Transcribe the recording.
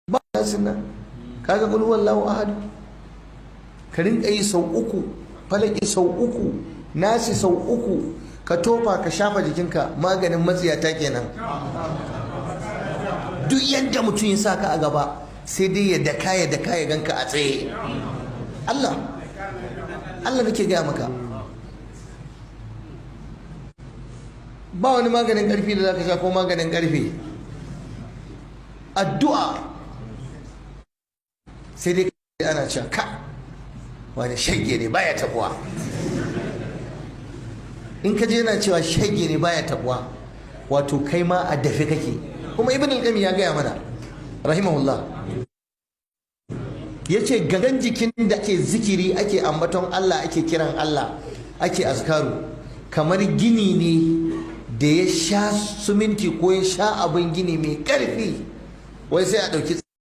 Ba sunna. Kaga qul huwallahu ahad, ka rinka yi sau uku, Falaki sau uku, Nasi sau uku, ka tofa ka shafa jikinka. Maganin matsiyata kenan. Duk yadda mutum ya sa ka a gaba, sai dai ya daka, ya daka, ya ganka a tsaye. Allah Allah nake gaya maka, ba wani maganin karfi da zaka sha ko maganin karfe, addu'a. Sai dai ana cewa ka wani shagge ne, baya tabuwa. In ka je yana cewa shagge ne, baya tabuwa, wato kai ma a dafe kake. Kuma Ibn al-Qayyim ya gaya mana, rahimahullah, yace gangan jikin da ake zikiri, ake ambaton Allah, ake kiran Allah, ake azkaru, kamar gini ne da ya sha suminti ko ya sha abin gini mai karfi. Wai sai a ɗauki